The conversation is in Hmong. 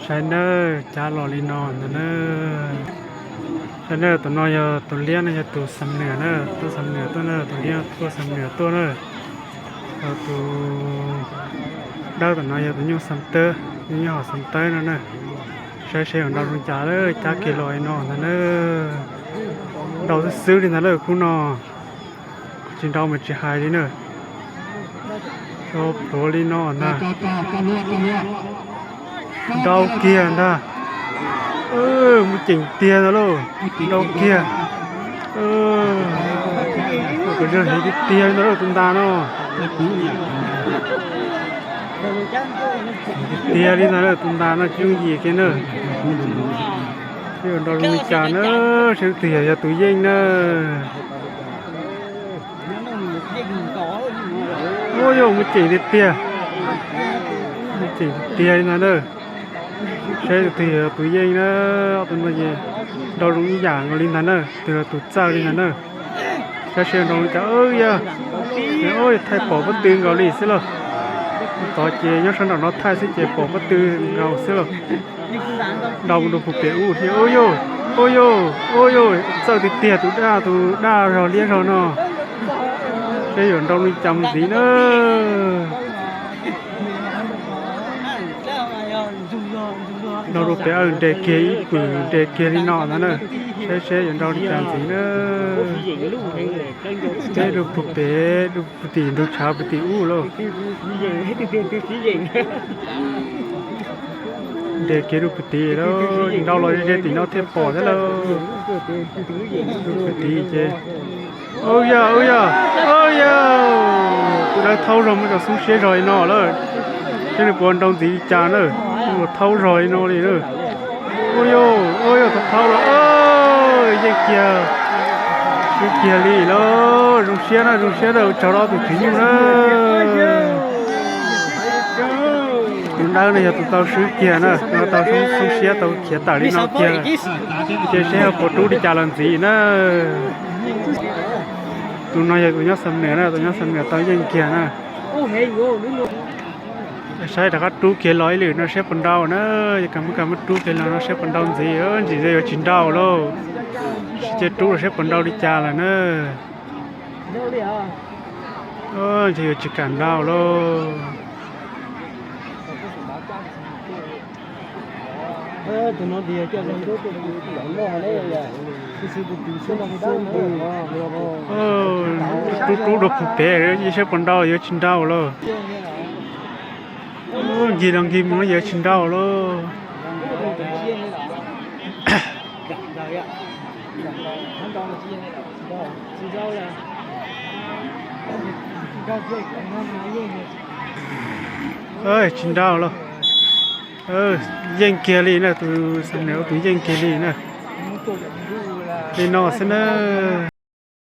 Saib nawb, cab los li no ntag na. Saib nawb, tus no yog tus liab no yog tus Xam Nuam na, tuaj Xam Nuam tuaj na, tus liab tuaj Xam Nuam tuaj na. Ho tus dawb tom no yog tus nyuj Xam Tawb, nyuj hom Xam Tawb no na. Saib seb yuav nrau zoo cas lawm, cab kiag los li no ntag na. Nrau xwb xwb li ntag lawm khub no. Tsis nrau mas tsis hais li na. Tso plhuav li no ntag. Nrau kiag ntag. Mus ceem tiag ntag lauj. Nrau kiag. Kom zog hev tiag tiag li ntag lauj tus ntas no. Tiag tiag li ntag lauj tus ntas no tsis yooj yim kiag na. Seb yuav nrau zoo li cas na, seb leej twg yog yog tus yeej na. Ua yog mus ceem tiag tiag. Mus ceem tiag tiag li ntag na. Seb leej twg yog tus yeej na, ob tug no ces nrau zoo ib yam nkaus li ntag na, twg los tus txawj li ntag na. Saib seb nrau li cas, yog, yog thaij pom pob tw nkaus li xwb lauj. Tod ces nyob sab nraum no thaij xwb ces pom pob tw nkaus xwb lauj. Nrau mus rau puag pem ub thiab, ua yog, ua yog, ua yog, txawj tiag tiag tus daj, tus daj zog liab zog no. Seb yuav nrau li cas mus ntxiv na. Nrau rau pem, nres kiag ib pwm, nres kiag li no ntag na. Saib seb yuav nrau li cas ntxiv na. Seb rau puag pem, rau puag tim ntug tshav puag tim ub lauj. Nres kiag rau puag tim lauj, nrau los ze tim no thiaj pom thiab lauj. Rau puag tim ces, ua yog, ua yog, ua yog, tus dawb thaub zog muab cov xoob siab zog li no lawm. Seb nws puas nrau ntxiv li cas na, ua thaub zog li no li na. Ua yog, ua yog, thaub thaub los, yeej kiag, swb kiag li lauj. Zoo siab na, zoo siab na, ua tsaug rau ob tug tswv nyuj na. Tus dawb no yog tus tau swb kiag na, no tau xoob siab tau khiav tawm li no kiag. Ces seb ho puas rub li cas los ntxiv na. Tus no yog tus nyob Xam Nuam na, tus nyob Xam Nuam tau yeej kiag na. Saib rov qab rub kiag los ib lwm no seb puas nrau na. Yog kam muab kam muab rub kiag los no seb puas nrau ntxiv, ntxim ntxav yuav tsis nrau lauj. Sib ceg rub los seb puas nrau li cas lawm na. Ntxim yuav tsis kam nrau lauj. Rub rub rau puag pem, saib puas nrau yuav tsis nrau lauj. Nkig los nkig mus yuav tsis nrau lauj. Tsis nrau lauj. Yeej kiag li na, tus Xam Nuam tus yeej kiag li na. Li no xwb na.